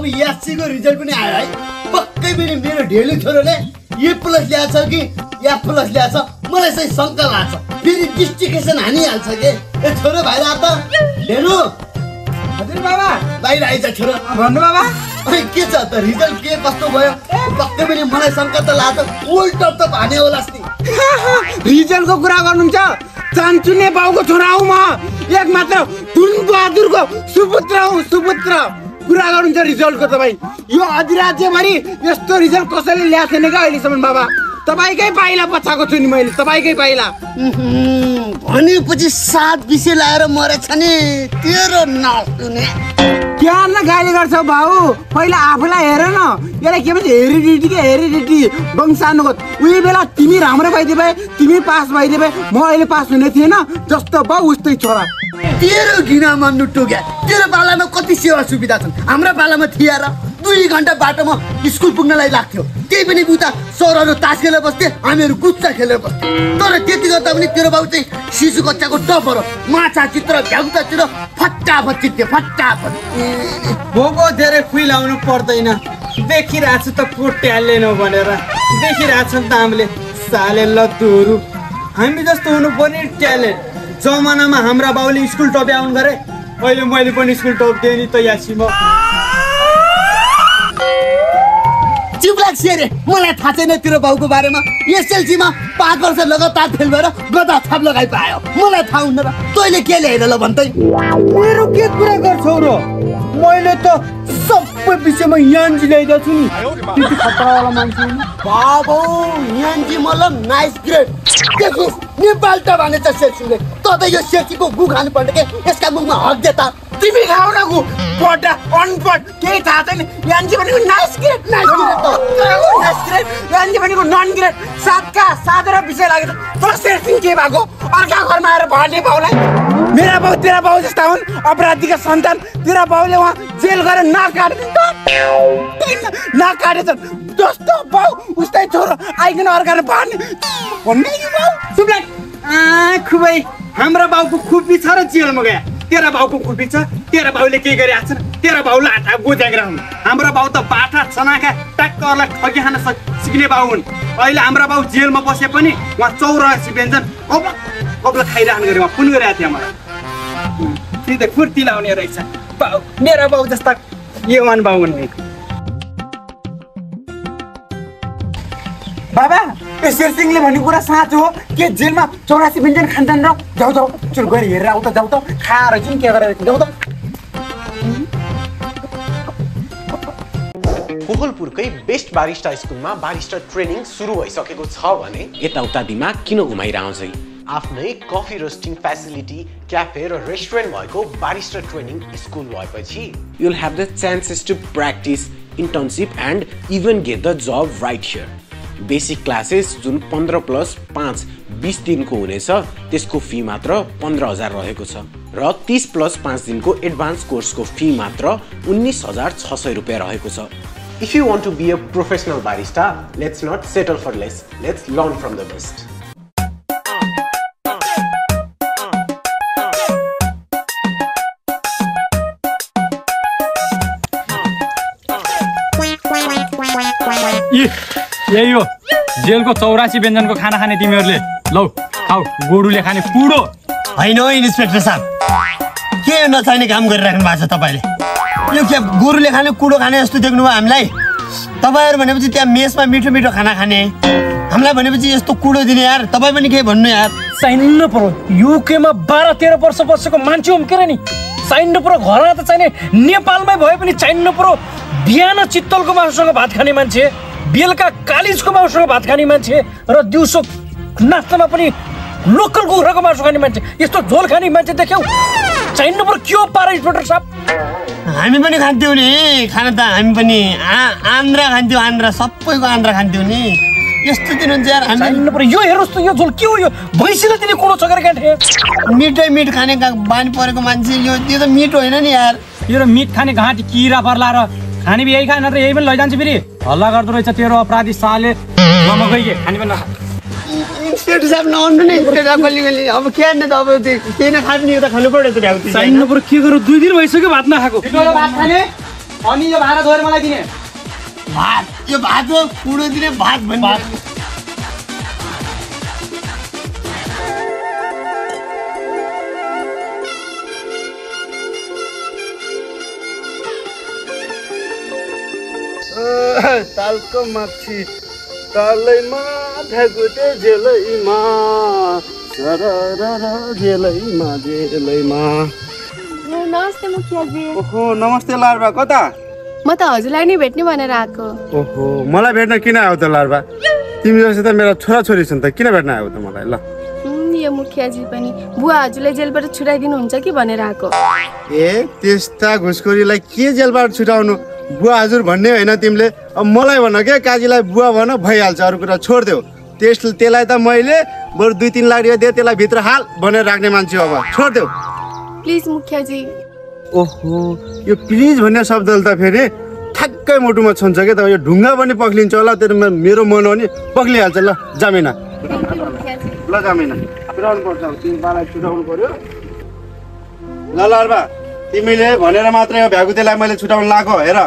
अब एससीको रिजल्ट पनि आयो है। पक्कै पनि मेरो ढेलु छोरोले ए प्लस ल्याएछ कि एफ प्लस ल्याएछ मलाई चाहिँ शङ्का लाग्छ। फेरि डिस्ट्रिक्टेसन हानिहाल्छ के। ए छोरो भाइ त ढेलु। हजुर बाबा। बाहिर आइज छोरो। भन्नु बाबा। अनि के छ त रिजल्ट के कस्तो भयो? पक्कै पनि मलाई शङ्का त लाग्छ ओल्ड टप त हाने होलास् नि। रिजल्टको कुरा गर्नुहुन्छ? चान्चुने बाउको छोरा हौ म। एक मात्र टुन बहादुरको सुपुत्र हौ, सुपुत्र। कुरा गर्नुहुन्छ रिजल्टको तपाईँ? यो अधिराज्यभरि यस्तो रिजल्ट कसैले ल्याएको थिएन क्या अहिलेसम्म बाबा। तपाईँकै पाइला पछाएको छु नि मैले, तपाईँकै पाइला। भनेपछि 7 विषय लाएर मरेछ नि तेरो नसुने। क्या न गाली गर्छौ भाउ? पहिला आफूलाई हेर न। यसलाई के भन्छ हेरिडिटी के हेरिडिटी वंशानुगत। उही बेला तिमी राम्रो भइदिए भए, तिमी पास भइदिए भए म अहिले पास हुने थिएन। जस्तो बाउ उस्तै छोरा। तेरो घिना मान्नु टोक्या। तेरो पालामा कति सेवा सुविधा छन्, हाम्रो पालामा थिए र? 2 घण्टा बाटोमा स्कुल पुग्नलाई लाग्थ्यो। त्यही पनि उता सरहरू तास खेलेर बस्थे, हामीहरू गुच्चा खेलेर बस्थे। तर त्यति गर्दा पनि तेरो बाउ चाहिँ शिशु कक्षाको टपर हो। माछा चित्र भ्याउता चित्र फटाफट चित्ते फटाफट। भोको धेरै फुइलाउनु पर्दैन। देखिरहेको छु त कोट्यालेन भनेर। देखिरहेको छ नि त हामीले साले लत्तुहरू। हामी जस्तो हुनु पर्ने ट्यालेन्ट। जमानामा हाम्रा बाउले स्कुल टप्याउनु गरे, अहिले मैले पनि स्कुल टप्दिएँ नि त यासी म। चिप लाग्छ रे। मलाई थाहा छैन तेरो बाउको बारेमा। एसएलसीमा 5 वर्ष लगातार फेल भएर गदा छाप लगाइ पायो। मलाई थाहा हुन्न र तैँले के ल्याएर ल भन्दै? मेरो के कुरा गर्छौ र? मैले त सबै विषयमा यान्जी ल्याइदिएको छु नि। त्यति खतरावाला मान्छे हो। बाबु यान्जी मतलब नाइस ग्रेड। देखिस् नेपाल त भनेछ सेक्सीले। त यो सेक्सीको गु खानु पर्ने के? यसका मुखमा हक दे त। तिमी खाऊ न गु। पढ्दा अनपढ केही थाहा छैन। यान्जी भनेको नाइस ग्रेड। नाइस ग्रेड त नाइस ग्रेड। यान्जी भनेको नन ग्रेड। 7का 7 विषय लागेछ। तर सेक्सी के भएको? अर्का घरमा आएर भन्ने बाउलाई मेरा बाउ तेरा बाउ जस्ता हुन् अपराधीका सन्तान। तेरा बाउले वहाँ जेल गएर नाक काटेछन्। नाक काटेछन्। जस्तो बाउ उस्तै छोरो आइकन अर्काले भन्ने बाउ सुब्लाक। खुबै हाम्रो बाउको खुपी छ र जेलमा गया। तेरा बाउको खुपी छ। तेरा बाउले के गरिरहेको छ? तेरा बाउलाई हात गोत्याएर हुन्। हाम्रो बाउ त बाठा चनाका ट्याक्करलाई ठगी खान सिक्ने बाउ हुन्। अहिले हाम्रो बाउ जेलमा बसे पनि उहाँ 84 व्यञ्जन कब्ला खाइरहनु गरे। उहाँ पुन गरिरहेको थियो मलाई। सिधै फुर्ती लाउने रहेछ बाउ। मेरो बाउ जस्ता यवान बाउ हुन्। बाबा शेर सिंहले भनेको कुरा साँचो हो के? जेलमा 84 व्यञ्जन खान्छन् र? जाऊ जाऊ चुर गएर हेरेर आऊ त। जाऊ त खाएर जुन के गरेर जाऊ त। कोहलपुरकै बेस्ट बारिस्टा स्कुलमा बारिस्टा ट्रेनिङ सुरु भइसकेको छ भने यताउता दिमाग किन घुमाइरहन्छै? आफ्नै कफी रोस्टिङ फ्यासिलिटी, क्याफे र रेस्टुरेन्ट भएको बारिस्टा ट्रेनिङ स्कुल भएपछि you'll have the chances to practice, internship and even get the job right here. Basic classes जुन 15+5 20 दिनको हुनेछ त्यसको फी मात्र 15,000 रहेको छ र 30+5 दिनको एडभान्स कोर्सको फी मात्र 19,600 रुपैयाँ रहेको छ। If you want to be a professional barista, let's not settle for less. Let's learn from the best. यही हो जेलको 84 व्यञ्जनको खाना खाने तिमीहरूले। लौ खाऊ गोरुले खाने कुडो। हैन हो इन्स्पेक्टर साहब, के नचाहिने काम गरिराख्नु भएको छ तपाईले? यो के गोरुले खाने कुडो खाने जस्तो देख्नु भयो हामीलाई? तपाईहरु भनेपछि त्यहाँ मेसमा मिठो मिठो खाना खाने, हामीलाई भनेपछि यस्तो कुडो दिने यार। तपाई पनि के भन्नु यार? चाहिन्न पर्यो। युकेमा 12-13 वर्ष बसेको मान्छे हुम्केर नि चाहिन्न पर्यो। घरमा त चाहिने नेपालमै भए पनि चाहिन्न पर्यो। बिहान चित्तलको मासुसँग भात खाने मान्छे, बेलुका कालिजको मासुसँग भात खाने मान्छे र दिउँसो नास्तामा पनि लोकल कुखुराको मासु खाने मान्छे, यस्तो झोल खाने मान्छे देख्यौ? चाहिन्न पर्यो। के हो पारा इन्स्पेक्टर साहब? हामी पनि खान्थ्यौँ नि खाना त। हामी पनि आन्द्रा खान्थ्यौँ। आन्द्रा सबैको आन्द्रा खान्थ्यौँ नि। यस्तो दिनुहुन्छ यार। चाहिन्न पर्यो। यो हेर्नुहोस् त, यो झोल के हो? यो भैँसीले दिने कुडो चकेर काटे। मिठै मिठ खाने बानी परेको मान्छे यो त मिठो होइन नि यार। यो र मिठ खाने घाँटी किरा पर्ला र खाने यही खाएन र यही पनि लैजान्छ। फेरि हल्ला गर्दो रहेछ तेरो अपराधी साले। ममा गइए खाने पनि नखा। इन्स्पेक्टर साहब नआउनु नि। इन्स्पेक्टर साहब गल्ली अब के हान्ने त? अब केही नखाने नि, यो त खानु पर्यो त। चाहिन्न पर्यो। के गर्नु? 2 दिन भइसक्यो भात नखाएको। भात खाने अनि यो भाँडा धोएर मलाई दिने भात यो भात हो कुँडो दिने भात भन्ने तालको माछी तालैमा ढाकुटे जेलैमा सररर जेलैमा जेलैमा। नमस्ते मुखियाजी। ओहो नमस्ते लार्बा कता? म त हजुरलाई नै भेट्ने भनेर आएको। ओहो मलाई भेट्न किन आयो त लार्बा? तिमी जस्तो त मेरा छोराछोरी छन् त किन भेट्न आयो त मलाई? ल यो मुखियाजी पनि बुवा हजुरलाई जेलबाट छुटाइदिनुहुन्छ कि भनेर आएको। ए त्यस्ता घुसखोरीलाई के जेलबाट छुटाउनु? बुवा हजुर भन्ने होइन तिमीले। अब मलाई भन के काजीलाई बुवा भन भइहाल्छ, अरू कुरा छोडिदेऊ। त्यसलाई त मैले बरु 2-3 लाख रुपियाँ दे त्यसलाई भित्र हाल भनेर राख्ने मान्छे अब छोडिदेऊ। प्लिज मुखियाजी। ओहो यो प्लिज भन्ने शब्दले त फेरि ठ्याक्कै मुटुमा छन्छ क्या त। यो ढुङ्गा पनि पक्लिन्छ होला, त्यो मेरो मन हो नि पक्लिहाल्छ। ल जामिना ल जामिना छुटाउनु पर्छ, तिमी बालाई छुटाउनु पर्यो। ल लार्बा तिमीले भनेर मात्रै यो भ्यागुतेलाई मैले छुटाउनु लाएको हेर।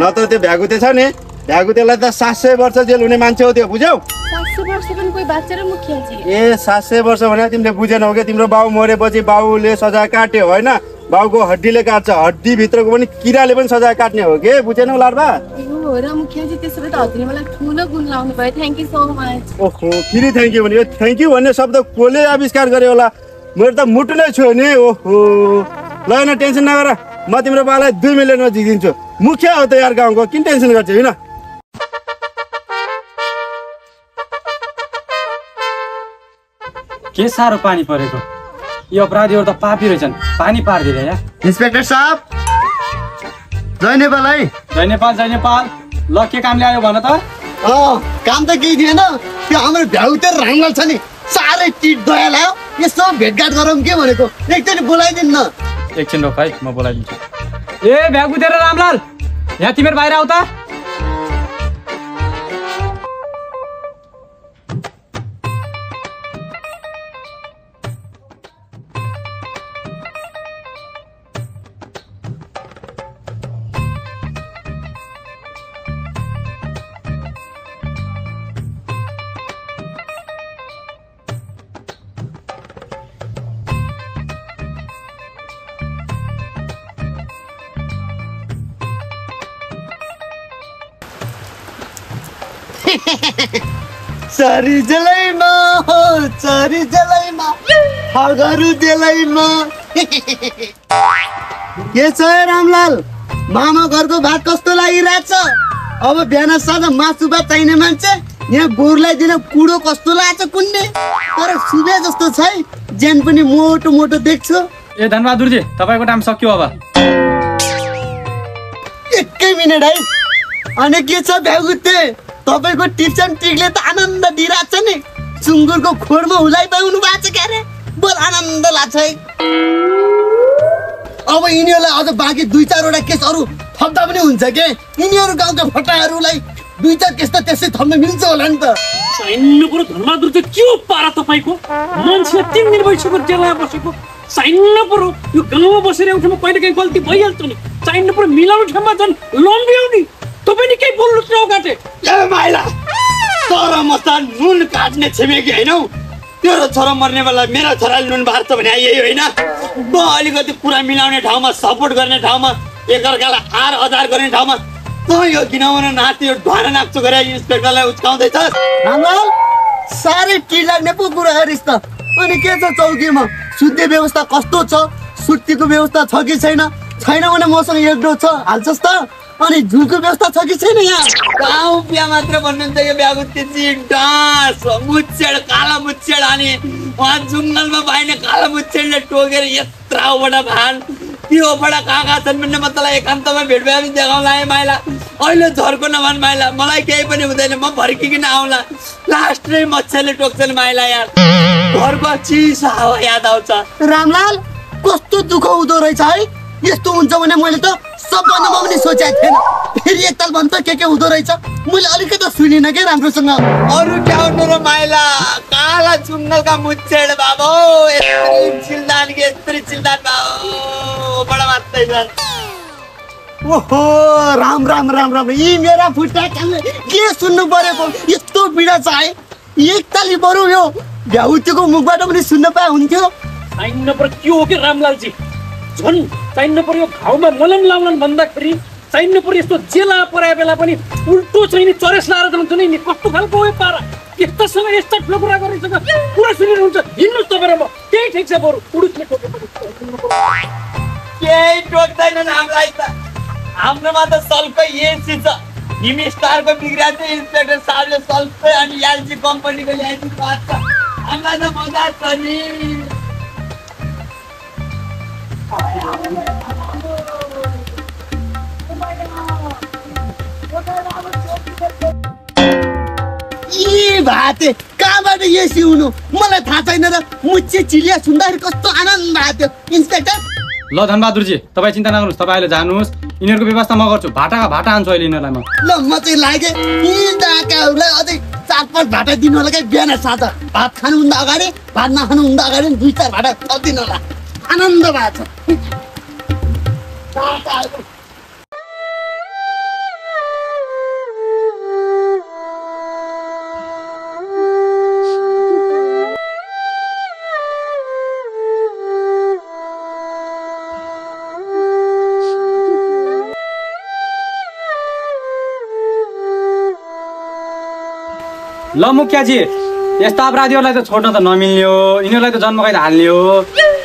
न त त्यो भ्यागुते छ नि, भ्यागुतेलाई त 700 वर्ष जेल हुने मान्छे हो त्यो, बुझ्यौ? 700 वर्ष पनि कोही बाँचेर मुखियाजी? ए 700 वर्ष भने तिमीले बुझेनौ क्या। तिम्रो बाउ मरेपछि बाउले सजाय काट्यो होइन, बाउको हड्डीले काट्छ, हड्डी भित्रको पनि किराले पनि सजाय काट्ने हो के, बुझेनौ लार्बा? हो र मुखियाजी, त्यसो भए त हजुरले मलाई ठुलो गुण लाउनु भयो। Thank you so much. ओहो फेरि थ्याङ्क यू भने यो थ्याङ्क यू भन्ने शब्द कसले आविष्कार गर्यो होला? मेरो त मुटु नै छोयो नि। ओहो ल न टेन्सन नगर, म तिम्रो बालाई 2 मिलियनमा जितिदिन्छु। मुखिया हो त यार गाउँको, किन टेन्सन गर्छ होइन? के साह्रो पानी परेको। यो अपराधीहरू त पापी रहेछन्, पानी पारिदिएर यहाँ। इन्सपेक्टर साहब जय नेपाल है। जय नेपाल जय नेपाल। ल के कामले आयो भन त? काम त केही थिएन, त्यो हाम्रो भ्याउते रामलाल छ नि साह्रै टिट दया लाग्यो, यसो भेटघाट गरौँ के भनेको। एकचोटि बोलाइदिनु न। एकछिन रोक है, म बोलाइदिन्छु। ए भ्यागुते र रामलाल यहाँ तिमीहरू बाहिर आऊ त। चरी जलैमा हो चरी जलैमा हगरु देलैमा। के छ रामलाल, मामा घरको भात कस्तो लागिरहेछ? अब बिहान साँझ मासु भात चाहिने मान्छे यहाँ गोरुलाई दिन कुडो कस्तो लाग्छ कुन्ने? तर सुबे जस्तो छ है, ज्यान पनि मोटो मोटो देख्छु। ए धनबहादुरजी तपाईँको टाइम सक्यो अब। 1 मिनेट है। अनि के छ भ्यागुते, तपाईँको टिप्स एन्ड ट्रिकले त आनन्द दिइरहेछ नि। सुँगुरको खोरमा हुलाइ पाउनु भएको छ क्यारे, बोल आनन्द लाग्छ है। अब यिनीहरूलाई अझ बाँकी 2-4 वटा केस अरू थप्दा पनि हुन्छ के? यिनीहरू गाउँका फटाहरूलाई 2-4 केस त त्यसै थप्न मिल्छ होला नि त। चाहिनु पर्यो धनबहादुर चाहिँ के हो पारा तपाईँको? मान्छे 3 दिन भइसक्यो जेलमा बसेको। चाहिनु पर्यो यो गाउँमा बसेर एउटामा कहिले काहीँ गल्ती भइहाल्छ नि। चाहिनु पर्यो मिलाउने ठाउँमा झन् लम्ब्याउ नि। तपाईँ नि केही बोल्नु न काटे। ए माइला, तर म त नुन काट्ने छिमेकी होइन हौ। तेरो छोरा मर्ने बेला मेरो छोराले नुन बार्छ भने यही होइन। म अलिकति कुरा मिलाउने ठाउँमा, सपोर्ट गर्ने ठाउँमा, एकअर्कालाई हार अधार गर्ने ठाउँमा तँ यो किनभने नाति यो ढुवाना नाच्चो गरेर इन्सपेक्टरलाई उच्काउँदैछस्। रामलाल साह्रै टिड लाग्ने पो कुरा गरिस् त। अनि के छ चौकीमा सुत्ने व्यवस्था कस्तो छ? सुत्तीको व्यवस्था छ कि छैन? छैन भने मसँग 1 डोज छ हाल्छस् त? अनि झुलको व्यवस्था छ कि छैन यहाँ? गाउँ बिहा मात्र भन्नुहुन्छ कि बिहाको त्यति डाँस मुच्छेड काला मुच्छेड अनि उहाँ जङ्गलमा पाइने काला मुच्छेडले टोकेर यत्रोबाट भान त्योबाट कहाँ छन् भन्ने म तँलाई एकान्तमा भेट भए पनि देखाउँला है माइला। अहिले झर्को नभन् माइला, मलाई केही पनि हुँदैन, म फर्किकन आउँला। लास्टै मच्छरले टोक्छन् माइला यार, घरको चिसो हावा याद आउँछ। रामलाल कस्तो दुःख हुँदो रहेछ है? यस्तो हुन्छ भने मैले त सपनामा पनि सोचेको थिएन। फेरि एकताल भन्छ के हुँदो रहेछ? मैले अलिकति सुनिनँ क्या राम्रोसँग। अरू क्या हुनु र माइला, काला जङ्गलका मुच्छेड बाबो, यत्रो चिल्दान बाबो बडा मात्रै छन्। ओहो राम राम राम राम यी मेरा फुट्टा कानले के सुन्नु परेको यस्तो पीडा छ है एकताली बरु यो भ्याउतीको मुखबाट पनि सुन्न पाए हुन्थ्यो चाहिन नपर के हो के रामलालजी झन् चाहिन नपर यो घाउमा मलम लाउन भन्दाखेरि चाहिन नपर यस्तो जेला पराए बेला पनि उल्टो चाहिँ चरेस लाएर जान्छ नि कस्तो खालको हो पारा यस्तोसँग यस्तो ठुलो कुरा गरिसक्यो पुरा सुनिरहन्छ हिँड्नुहोस् तपाईँ म त्यही ठिक छ बरु पुरुषले केही टोक्दैनन् हामीलाई त हाम्रोमा त सल्फै एसी छ हिमी स्टारको बिग्रिया चाहिँ इन्सपेक्टर साहबले सल्फै अनि एलजी कम्पनीको ल्याइदिनु भएको छ हामीलाई त मजा छ नि यी भाते कहाँबाट एसी हुनु मलाई थाहा छैन र मुच्छे चिलिया सुन्दाखेरि कस्तो आनन्द भएको थियो इन्सपेक्टर ल धनबहादुरजी तपाईँ चिन्ता नगर्नुहोस् तपाईँ अहिले जानुहोस् यिनीहरूको व्यवस्था म गर्छु भाटाका भाटा आन्छु अहिले यिनीहरूलाई म ल म चाहिँ लागेँ यी डाकाहरूलाई अझै 4-5 भाटा दिनु होला कि बिहान साथ भात खानुभन्दा अगाडि भात नखानुभन्दा अगाडि 2-4 भाटा थपिदिनु होला आनन्द भएको छ ल मुखियाजी यस्ता अपराधीहरूलाई त छोड्न त नमिल्ने हो यिनीहरूलाई त जन्मकैद हाल्ने हो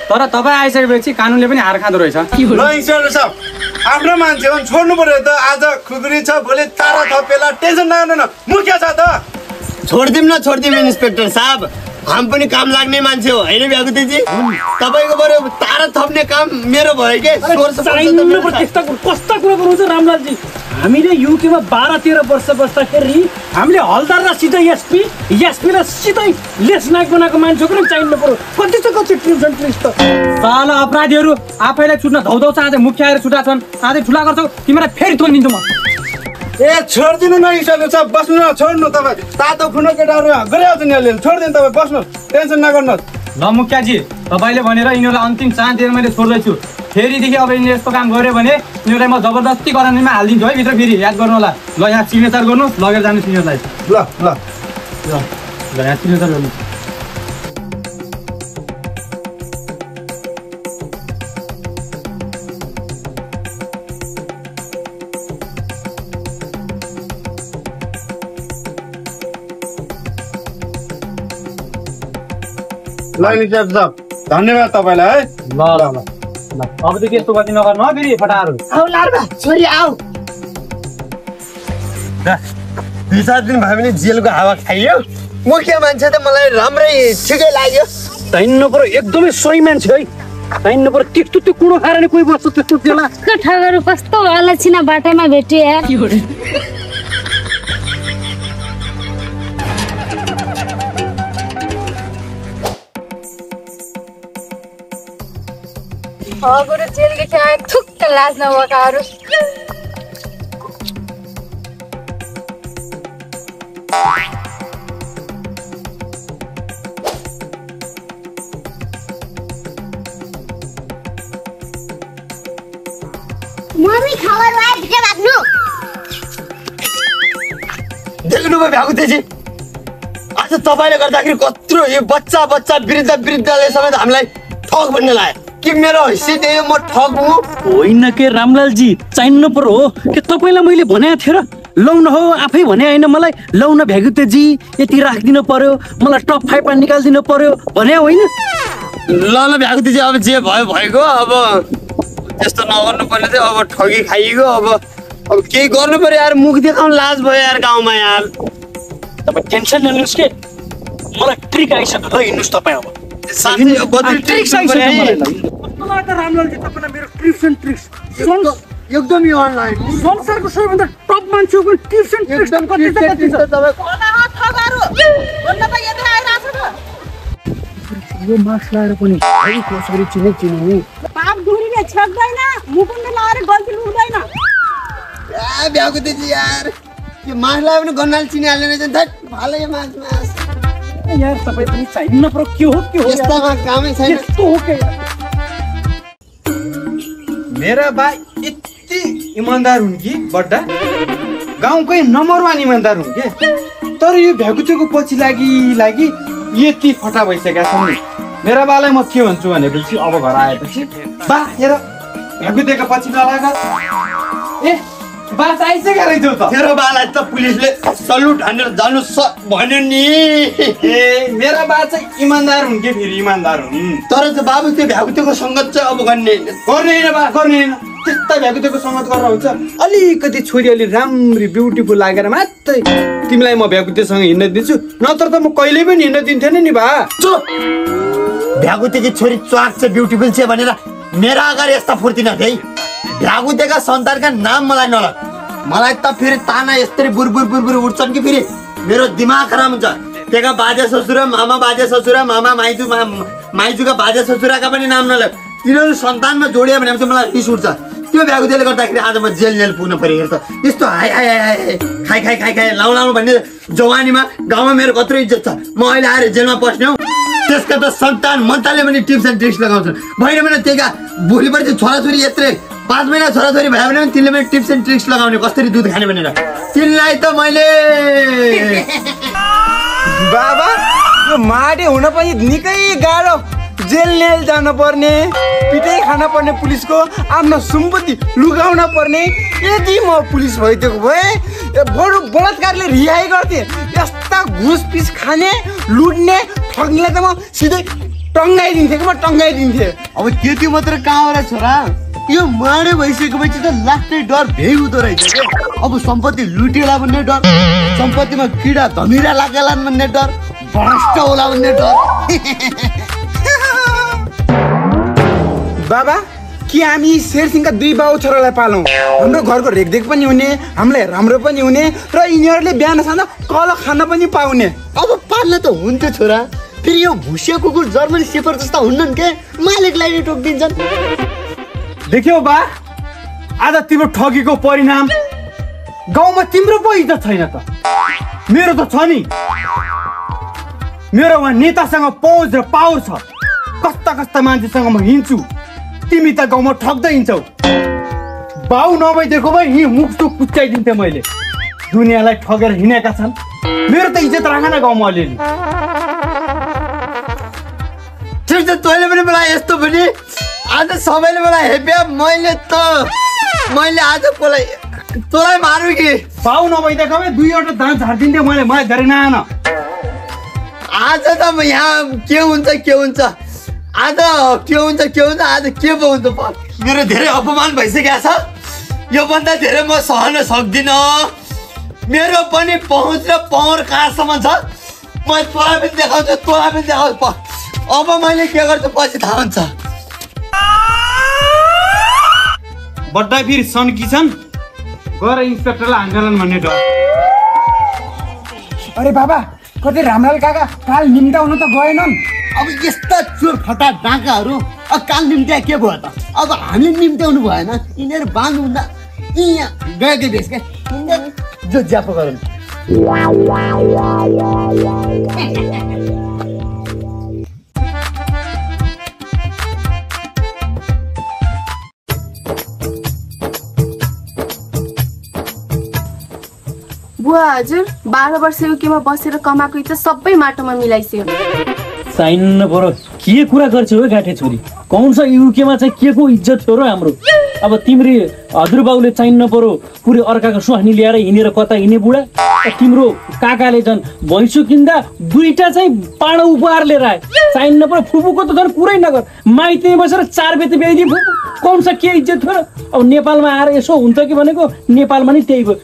तर तपाईँ आइसकेपछि कानुनले पनि हार खाँदो रहेछ ल इन्सपेक्टर साहब आफ्नो मान्छे हो छोड्नु पर्यो त आज खुकुरी छ भोलि तारा थपेला टेन्सन नगर्नु न मुखिया छ त छोडिदिउँ इन्सपेक्टर साहब हामी पनि काम लाग्ने मान्छे हो होइन भ्यागुतेजी तपाईँको बरु तारा थप्ने काम मेरो भयो के कस्ता कुरा गर्नुहुन्छ रामलालजी हामीले युकेमा 12-13 वर्ष बस्दाखेरि हामीले हलदार र सिधै एसपी र सिधै लेसनायक बनाएको मान्छेको पनि चाहिनु पर्यो कति छ कति ट्रिप्स एन्ड ट्रिक्स त साला अपराधीहरू आफैलाई छुट्न धौधौ छ आज मुखिया आएर छुटा छन् आज ठुला गर्छौ तिमीलाई फेरि थोनिदिन्छु म ए छोडिदिनु न इन्सपेक्टर साहब बस्नु न छोड्नु तपाईँ तातो खुनो केटाहरू गरिहाल्छ नि अहिले छोडिदिनु तपाईँ बस्नु टेन्सन नगर्नुहोस् ल मुखियाजी तपाईँले भनेर यिनीहरूलाई अन्तिम चान्स दिएर मैले छोड्दैछु फेरिदेखि अब यिनीहरूले यस्तो काम गऱ्यो भने यिनीहरूलाई म जबरजस्ती गराउनेमा हालिदिन्छु है भित्र फेरि याद गर्नु होला ल यहाँ सिग्नेचर गर्नुहोस् लगेर जानुहोस् यिनीहरूलाई ल ल ल यहाँ सिग्नेचर गर्नु ल इन्सपेक्टर साहब धन्यवाद तपाईँलाई है ल ल ल ल अबदेखि यस्तो गति नगर्नु हो फेरि फटाहरू आऊ लार्बा छोरी आऊ 2-4 दिन भयो भने जेलको हावा खाइयो मुखिया मान्छे त मलाई राम्रै ठिकै लाग्यो चाहिनु पर्यो एकदमै सही मान्छे है चाहिनु पर्यो त्यस्तो त्यो कुँडो खाएर नि कोही बस्छ त्यस्तो जेला ठगहरू कस्तो अलक्षिना बाटोमा भेट्यो यार बरु जेलदेखि आए थुक्क लाज नभएकाहरू मम्मी खबर आयो भित्र भाग्नु देख्नुभयो भ्यागुतेजी आज तपाईँले गर्दाखेरि कत्रो यो बच्चा वृद्धले समेत हामीलाई ठग भन्ने लाग्यो कि मेरो हैसियत यो म ठग हुँ होइन के रामलालजी चाहिनु पर्यो हो के तपाईँलाई मैले भनेको थिएँ र लौन हो आफै भने होइन मलाई लौन भ्यागुतेजी यति राखिदिनु पर्यो मलाई टप 5 मा निकालिदिनु पर्यो भने होइन ल भ्यागुतेजी अब जे भयो भएको अब त्यस्तो नगर्नु पर्ने थियो अब ठगी खाइएको अब केही गर्नु पर्यो यार मुख देखाउनु लाज भयो यार गाउँमा यार तपाईँ टेन्सन नलिनुहोस् के मलाई ट्रिक आइसक्यो ल हिँड्नुहोस् तपाईँ अब रामलालजी तपाईँलाई मेरो टिप्स एन्ड ट्रिक्स एकदम यो अनलाइन संसारको सबैभन्दा टप मान्छेको टिप्स एन्ड ट्रिक्स कति यो मास्क लगाएर पनि कसरी चिने पाप ढुरीले छक्दैन मुकुन्ड लगाएर गल्ती हुँदैन ए भ्यागुतेजी यार यो मासलाई पनि गन्नाले चिनिहाल्ने रहेछ धत भाले मास यार तपाईँ पनि चाहिन्न पर्यो के हो यस्तामा कामै छैन यस्तो हो के मेरा भाइ यति इमान्दार हुन् कि बड्डा गाउँकै नम्बर 1 इमान्दार हुन् के तर यो भ्याकुचेको पछि लागि यति फटा भइसकेका छन् नि मेरा बालाई म के भन्छु भनेपछि अब घर आएपछि बा हेर भ्याकुचेको पछि नलाग ए बा आइसकेको रहेछौ त तेरो बालाई त पुलिसले सल्युट हानेर जानु भन्यो नि ए मेरा बा चाहिँ इमान्दार हुन् के फेरि इमान्दार हुन् तर चाहिँ बाबु त्यो भ्याकुतेको सङ्गत चाहिँ अब गर्ने होइन बा गर्ने होइन त्यस्ता भ्याकुतेको सङ्गत गरेर हुन्छ अलिकति छोरी अलि राम्री ब्युटिफुल लागेर मात्रै तिमीलाई म भ्याकुतेसँग हिँड्न दिन्छु नत्र त म कहिल्यै पनि हिँड्न दिन्थेन नि बा भ्याकुतेकी छोरी च्वाक छ ब्युटिफुल छ भनेर मेरा अगाडि यस्ता फुर्ती नथे भ्याकुतेका सन्तानका नाम मलाई नलग मलाई त फेरि ताना यस्तरी बुरबुर उठ्छन् कि फेरि मेरो दिमाग खराब हुन्छ त्यहाँ बाजे ससुरा मामा माइजूका बाजे ससुराका पनि नाम नलग तिनीहरू सन्तानमा जोडियो भने चाहिँ मलाई रिस उठ्छ त्यो भ्याकुतेले गर्दाखेरि आज म जेल पुग्न पऱ्यो त यस्तो हाई खाइ लाउँ भन्ने जवानीमा गाउँमा मेरो कत्रो इज्जत छ म अहिले आएर जेलमा पस्ने हौ त्यसका त सन्तान मन्ताले पनि टिप्स एन्ड ट्रिक्स लगाउँछन् भएन भने त्यहीका भोलिपर्सि छोराछोरी यत्रै 5 महिना छोराछोरी भयो भने तिनले पनि टिप्स एन्ड ट्रिक्स लगाउने कसरी दुध खाने भनेर तिनलाई त मैले बाबा यो माडे हुन पनि निकै गाह्रो जेल जान पर्ने पिटाइ खान पर्ने पुलिसको आफ्नो सम्पत्ति लुगाउन पर्ने यदि म पुलिस भइदिएको भए बरु बलात्कारले रिहाई गर्थे यस्ता घुस पिस खाने लुट्ने ठग्नेलाई त म सिधै टङ्गाइदिन्थे अब त्यति मात्र कहाँ हो र छोरा यो माडे भइसकेपछि त लास्टै डर भ्याइ हुँदो रहेछ के अब सम्पत्ति लुटेला भन्ने डर सम्पत्तिमा किडा धमिरा लागेला भन्ने डर भ्रष्ट होला भन्ने डर बाबा कि हामी शेरसिंहका 2 बाउ छोरालाई पालौँ हाम्रो घरको रेखदेख पनि हुने हामीलाई राम्रो पनि हुने र यिनीहरूले बिहान साँझ कल खान पनि पाउने अब पाल्न त हुन्थ्यो छोरा फेरि यो भुसिया कुकुर जर्मनी सेफर जस्ता हुन्नन् के मालिकलाई टोकिदिन्छन् देख्यौ बा आज तिम्रो ठगीको परिणाम गाउँमा तिम्रो पो इज्जत छैन त मेरो त छ नि मेरो वहाँ नेतासँग पहुँच र पावर छ कस्ता मान्छेसँग म हिँड्छु तिमी त गाउँमा ठग्दै हिँड्छौ बाउ नभइदिएको भए यी मुखसुख कुच्चाइदिन्थेँ मैले दुनियाँलाई ठगेर हिँडेका छन् मेरो त इज्जत राख न गाउँमा अलिअलि तैँले पनि मलाई यस्तो भने आज सबैले मलाई हेप्या मैले आज तँलाई मारु कि बाउ नभइदिएको भए 2वटा दाँत झारिदिन्थेँ मलाई धेरै नआन आज त म यहाँ के हुन्छ आज के पो हुन्छ मेरो धेरै अपमान भइसकेको छ योभन्दा धेरै म सहन सक्दिनँ मेरो पनि पहुँच र पावर कहाँसम्म छ म तँलाई पनि देखाउँछु अब मैले के गर्छु पछि थाहा हुन्छ बड्डा फेरि सन्की छन् गएर इन्सपेक्टरलाई आन्दोलन भन्ने डर अरे बाबा कतै रामलाल काका काल निम्ताउनु त गएनन् अब यस्ता चोर फटा डाकाहरू अब काल निम्त्या के भयो त अब हामीले निम्त्याउनु भएन यिनीहरू बाँध्नु हुँदा यहाँ गएकै बेस क्या जो ज्यापो गरौँ बुवा हजुर 12 वर्ष युकेमा बसेर कमाएको इज्जत सबै माटोमा मिलाइसक्यो चाहिन्न परो के कुरा गर्छौ हो गाठे छोरी कौन सा युकेमा चाहिँ के को इज्जत हो र हाम्रो अब तिम्रो हजुरबाउले चाहिन्न परो पुरै अर्काको सुहानी ल्याएर हिँडेर कता हिँड्ने बुढा तिम्रो काकाले झन् भैँसो किन्दा 2टा चाहिँ पाडो उपहार लिएर आए चाहिन्न परो फुपूको त झन् कुरै नगर माइती बसेर 4 बेते ब्याइदिए फुपू कौन सा के इज्जत हो र अब नेपालमा आएर यसो हुन्छ कि भनेको नेपालमा नि त्यही भयो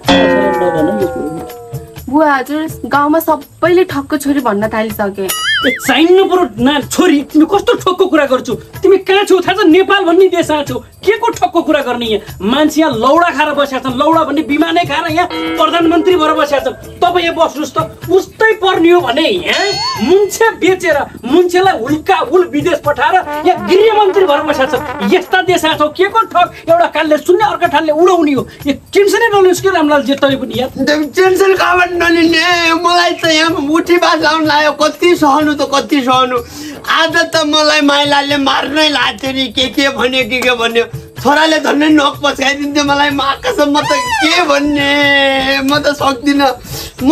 बुवा हजुर गाउँमा सबैले ठक्को छोरी भन्न थालिसके चाहिन्न परो ना छोरी तिमी कस्तो ठक्को कुरा गर्छौ तिमी कहाँ छौ थाहा छ नेपाल भन्ने देश आएको छौ के को ठक्को कुरा गर्ने यहाँ मान्छे यहाँ लौडा खाएर बसेका छन् लौडा भन्ने विमानै खाएर यहाँ प्रधानमन्त्री भएर बसेका छन् तपाईँ यहाँ बस्नुहोस् त उस्तै पर्ने हो भने यहाँ मुन्छे बेचेर मुन्छेलाई हुल्का हुल विदेश पठाएर यहाँ गृहमन्त्री भएर बसेका छन् यस्ता देश आएको छौ के को ठग एउटा कालले सुन्ने अर्का ठालले उडाउने हो यो टेन्सनै नलिनुहोस् कि रामलाल जे तै पनि यहाँ टेन्सन कहाँबाट नलिने मलाई त यहाँ मुठी बास लाउनु लाग्यो कति सहनु आज त मलाई माइलाले मार्नै लाग्थ्यो नि के भन्यो छोराले झन्डै नोक पस्काइदिन्थ्यो मलाई कसम म त के भन्ने म त सक्दिनँ म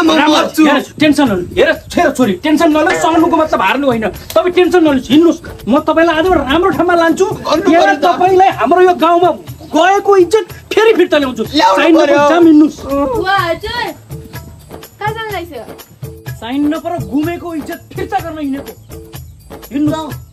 मर्छु टेन्सन नलु हेर छोरी टेन्सन नलु सहनुको मतलब हार्नु होइन तपाईँ टेन्सन नलु हिँड्नुहोस् म तपाईँलाई आज राम्रो ठाउँमा लान्छु यहाँ तपाईँलाई हाम्रो यो गाउँमा गएको इज्जत फेरि फिर्ता ल्याउँछु हिँड्नुहोस् साइन नपर घुमेको इज्जत फिर्ता गर्न हिँडेको हिँड्नु